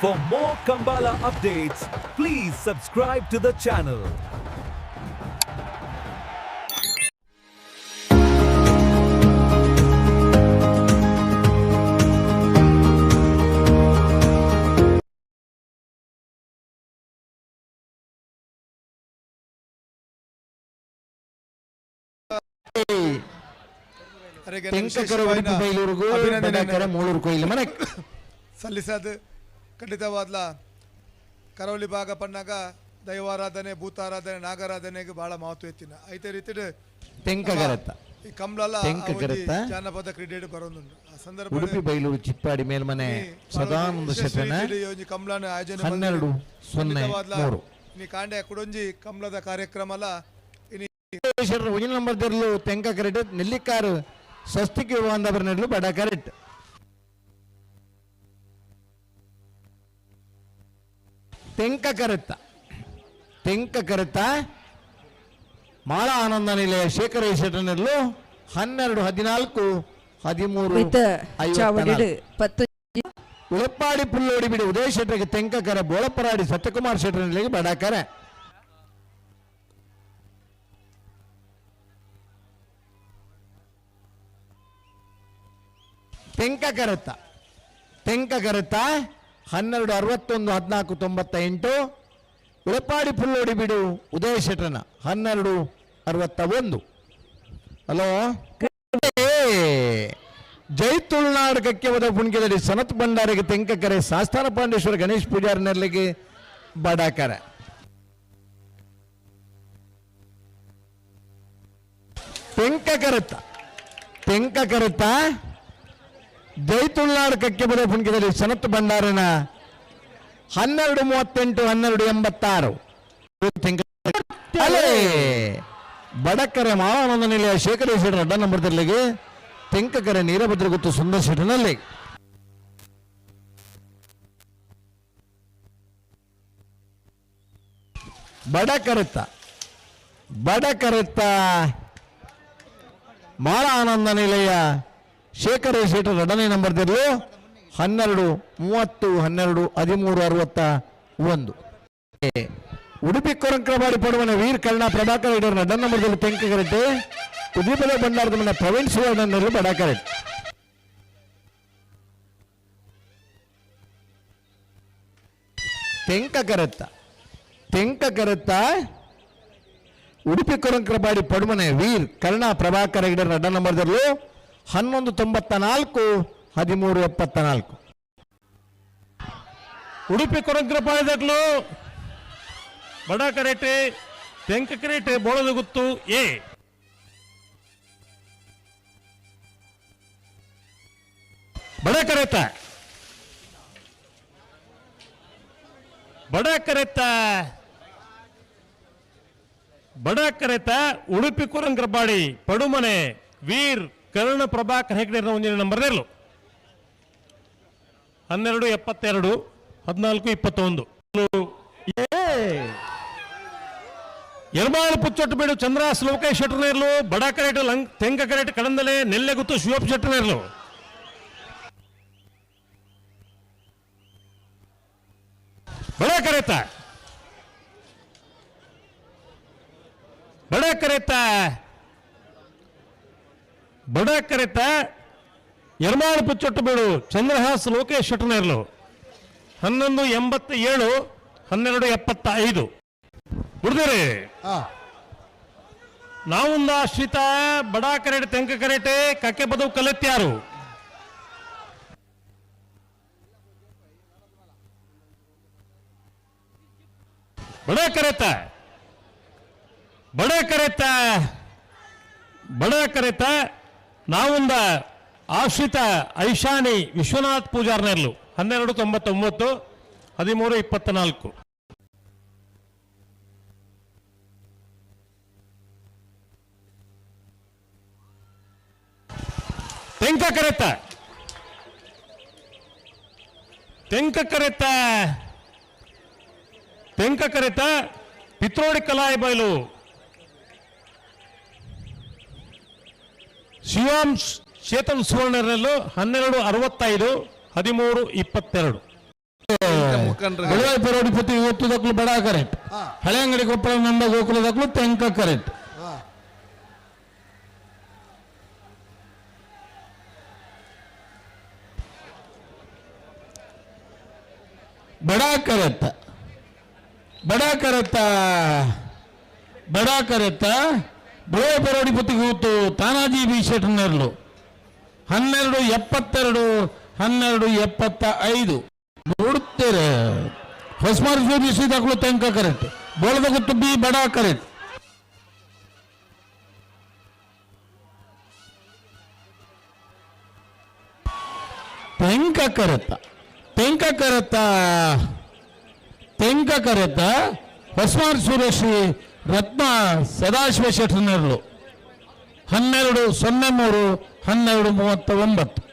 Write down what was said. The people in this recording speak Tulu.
For more Kambala updates, please subscribe to the channel. ಅರೆಗೆ ತೆಂಕಕರ ವಿಶೇಷವಾಯಿನ Udupi ಬೈಲೂರುಗು ಅಭಿನಂದನೆಯನ್ನು ಬಡಕರ Mulur ಕೊಯ್ಲು ಮನೆ. ಸಲ್ಲಿಸದು ಖಂಡಿತವಾದ್ಲ ಕರಾವಳಿ ಭಾಗ ಪಣ್ಣಾಗ ದೈವಾರಾಧನೆ, ಭೂತಾರಾಧನೆ, ನಾಗಾರಾಧನೆಗೆ ಬಹಳ ಮಹತ್ವ ಎತ್ತಿನ ಐತೆ ರೀತಿಡ್. ತೆಂಕಗರತ್ತ ಈ ಕಂಬ್ಲಲ ತೆಂಕಗರತ್ತ ಜಾನಪದ ಕ್ರೀಡೆ ಬರೋದುಂಟು. ಆ ಸಂದರ್ಭ ಉಡುಪಿ ಬೈಲೂರು ಚಿಪ್ಪಾಡಿ ಮೇಲ್ಮನೆ ಸದಾನಂದ ಶೆಟ್ಟನ ಕಂಬ್ಲಾನ ಆಯೋಜನೆ 12 0 3. ಇನಿ ಕಾಂಡೆ ಕುಡೊಂಜಿ ಕಂಬ್ಲದ ಕಾರ್ಯಕ್ರಮಲ ಇನಿ. ಶೆಟ್ಟರ ಒಂಜಿ ನಂಬರ್ ದೆರ್ಲು ತೆಂಕ ಕರೆಟ್ ನೆಲ್ಲಿಕಾರು ಸ್ವಸ್ತಿಗೆ ಬಾಂಧವರ ನೆಡ್ಲು ಬಡ ಕರೆಟ್. ತೆಂಕ ಕರೆತ್ತ ತೆಂಕ ಕರೆತ್ತ ಮಾಳ ಆನಂದ ನಿಲಯ ಶೇಖರ ಶೆಟ್ಟರ್ 12 14 13 ವಿತ್ ಚಾವಡಿಡ್ 54. 10. ಉಳಪ್ಪಾಡಿ ಪುಲ್ಲೋಡಿ ಬಿಡಿ ಉದಯ ಶೆಟ್ಟರಿಗೆ ತೆಂಕಕರ ಬೋಳಪರಾಡಿ ಸತ್ಯಕುಮಾರ್ ಶೆಟ್ಟರ್ ನಿಲಯಕ್ಕೆ ಬಡಕರೆ. ತೆಂಕಕರತ್ತ ತೆಂಕಕರತ್ತ 12 61 14 98. ಉಳಪ್ಪಾಡಿ ಪುಲ್ಲೋಡಿ ಬಿಡು ಉದಯ ಶೆಟ್ಟರನ 12 61. ಹಲೋ, ಜೈ ತುಳುನಾಡು ಕಕ್ಕೆವದ ಪುಣ್ಯದಲ್ಲಿ ಸನತ್ ಭಂಡಾರಿಗೆ ತೆಂಕಕರೆ ಸಾಸ್ತಾನ ಪಾಂಡೇಶ್ವರ ಗಣೇಶ್ ಪೂಜಾರಿ ನೆರಳಿಗೆ ಬಡಾಕರೆ. ತೆಂಕಕರತ್ತ ತೆಂಕಕರತ್ತ ಜೈ ತುಳುನಾಡು ಕಕ್ಕೆಬದ ಪುಣ್ಯದಲ್ಲಿ ಸನತ್ ಭಂಡಾರನ 12 38 12 86. ತೆಂಕ ಅಲೇ ಬಡಕರೆ ಮಾವಾನಂದ ನಿಲಯ ಶೇಖರ ಶೆಟ್ಟರ್ ಅಡ್ಡ ನಂಬರ್ ತಿರ್ಲಿಗೆ ತೆಂಕಕರೆ ನೀರಭದ್ರ ಗುತ್ತು ಸುಂದರ್ ಶೆಟ್ಟನಲ್ಲಿ. ಬಡಕರೆತ್ತ ಬಡಕರೆತ್ತ ಮಾಳ ಆನಂದ ನಿಲಯ ಶೇಖರ ಶೆಟ್ಟರ್ ಎರಡನೇ ನಂಬರ್ ತಿರ್ಲು 12 30 12 13 61. ಉಡುಪಿ ಕೊರಂಕ್ರಬಾಡಿ ಪಡುವನ ವೀರ್ ಕರ್ಣ ಪ್ರಭಾಕರ್ ಇಡರ್ ಅಡ್ಡ ನಂಬರ್ದಲ್ಲಿ ತೆಂಕಗರೆಟ್ಟೆ ಉದೀಪದ ಭಂಡಾರದ ಮನೆ ಪ್ರವೀಣ್ ಸುವರ್ಣನಲ್ಲಿ ಬಡಕರೆಟ್. ತೆಂಕಕರತ್ತ ತೆಂಕಕರತ್ತ ಉಡುಪಿ ಕೊರಂಕ್ರಬಾಡಿ ಪಡುಮನೆ ವೀರ್ ಕರ್ಣ ಪ್ರಭಾಕರ್ ಹೆಗಡೆ ಅಡ್ಡ ನಂಬರ್ದಲ್ಲೂ 11 94 13 74. ಉಡುಪಿ ಕೊರಂಕ್ರಪಾಳ್ಯದಾಗ್ಲು ಬಡ ಕರೆಟೆ ತೆಂಕ ಕರೆಟೆ ಬೋಳದಗುತ್ತು ಎ ಬಡ ಕರೆತ ಬಡ ಕರೆತ ಬಡ ಕರೆತ ಉಡುಪಿ ಕೊರಂಕ್ರಪಾಡಿ ಪಡುಮನೆ ವೀರ್ ಕರುಣ ಪ್ರಭಾಕರ್ ಹೆಗ್ಡೆ ಒಂದಿನ ನಂಬರ್ ಇರಲು 12 72 14 21. ಎರ್ಮಾಳು ಪುಚ್ಚೊಟ್ಟು ಬೇಡು ಚಂದ್ರಾಸ್ ಲೋಕೇಶ್ ಶೆಟ್ಟರ್ನೇರ್ಲು ಬಡ ಕರೆಟ್ ಲಂಗ್ ತೆಂಕ ಕರೆಟ್ ಕಡಂದಲೆ ನೆಲ್ಲೆಗುತ್ತು ಶಿವಪ್ಪ ಶೆಟ್ಟರ್ನೇರ್ಲು. ಬಡ ಕರೆತ ಬಡ ಕರೆತ ಬಡ ಕರೆತ ಎರ್ಮಾಳು ಪುಚ್ಚೊಟ್ಟು ಬೇಡು ಚಂದ್ರಹಾಸ್ ಲೋಕೇಶ್ ಶೆಟ್ಟರ್ನೇರ್ಲು 11 87 12 75. ಬಿಡ್ದಿರಿ. ನಾವೊಂದು ಆಶ್ರಿತ ಬಡಾ ಕರೆಟ್ ತೆಂಕ ಕರೆಟೆ ಕಕ್ಕೆ ಬದವು ಕಲೆತ್ಯಾರು. ಬಡ ಕರೆತ ಬಡ ಕರೆತ ಬಡ ಕರೆತ ನಾವೊಂದ ಆಶ್ರಿತ ಐಶಾನಿ ವಿಶ್ವನಾಥ್ ಪೂಜಾರ್ನೆರ್ಲು 12 99 13 24. ತೆಂಕ ಕರೆತ ತೆಂಕ ಕರೆತ ತೆಂಕ ಕರೆತ ಪಿತ್ರೋಡಿ ಕಲಾಯಿ ಬಯಲು ಶಿವಾಂ ಚೇತನ್ ಸುವರ್ಣರಲ್ಲೂ 12 65 13 22. ಮುಖಂಡರು. ಬೆಳವಾಯಿ ಪರೋಡಿ ಪುತ್ತಿಗೆ ಒತ್ತುದಕ್ಕಲು ಬಡ ಕರೆಕ್ಟ್. ಹಳೆ ಅಂಗಡಿ ಕೊಪ್ಪಳ ನಂದ ಗೋಕುಲದಕ್ಕಲು ತೆಂಕ ಕರೆಕ್ಟ್. ಬಡ ಕರೆತ್ತ, ಬಡ ಕರೆತ್ತ, ಬಡ ಕರೆತ್ತ. ಬೆಳವಾಯಿ ಪರೋಡಿ ಪುತ್ತಿಗೆ ಒತ್ತು ತಾನಾಜಿ ಬಿ ಶೆಟ್ಟರ್ನರ್ಲು 12.72, 12.75 ನೋಡುತ್ತೇವೆ. ಹೊಸಮಾರು ಸೂಚಿಸಿದಾಗಲೂ ತೆಂಕ ಕರೆಕ್ಟ್. ಬೋಳದ ಗುತ್ತು ಬಿ ಬಡ ಕರೆಕ್ಟ್. ತೆಂಕ ಕರೆತ್ತ, ತೆಂಕ ಕರೆತ್ತ, ತೆಂಕ ಕರೆತ್ತ. ಹೊಸಮಾರು ಸೂರ್ಯಶ್ರೀ ರತ್ನ ಸದಾಶಿವ ಶೆಟ್ಟರ್ನರ್ಲು 12.03, 12.39.